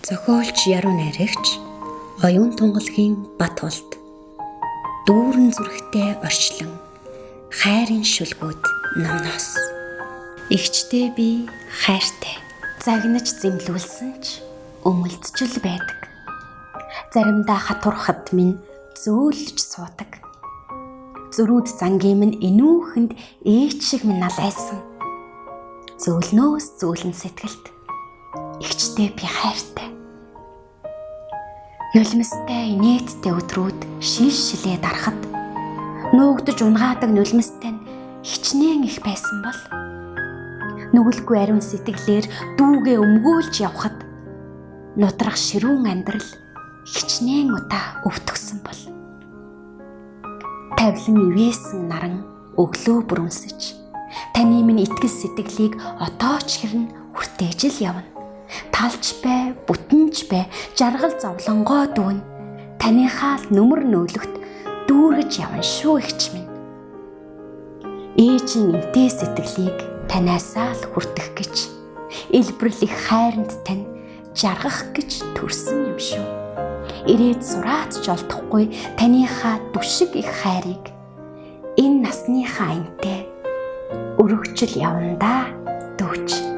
Зохиолч Яруу найрагч Оюун Тунгалгийн Батулд дүүрэн зүрхтэй орчлон хайрын шүлгүүд номноос. Игчтэй би хайртай. Загнаж зэмлүүлсэн ч өмөлдчл байдаг. Заримдаа хатурхад минь зөөлж суудаг. Зөрүүд зангийн минь энүүхэнд ээч шиг минь налайсан. Зөөлнөөс зөөлөн сэтгэлт игчтэй би хайртай. Нулимстай инээдтэй өдрүүд шил шилээ дарахад нуугдаж унгаадаг нулимстай нь хичнээн их байсан бол нүгэлгүй ариун сэтгэлээр дүүгээ өмгөөлж явхад нудрах ширүүн амьдрал хичнээн удаа өвтгсөн бол тавлан ивээсэн наран өглөө бүрүнсэж таны минь итгэл сэтгэлийг отооч хэрн хүртээж л явна. Талч бай, бүтэнч бай, жаргал зовлонгоо дүүн. Таныхаа л нүмер нөөлөгт дүүргэж явна шүү эгч минь. Ээжийн энтэй сэтгэлийг танаасаа л хүртэх гэж, элбэрл их хайранд тань жаргах гэж төрсөн юм шүү. Ирээд сураад ч олдохгүй таныхаа дүшиг их хайрыг энэ насныхаа энтэй өргөжл явна да дүүч.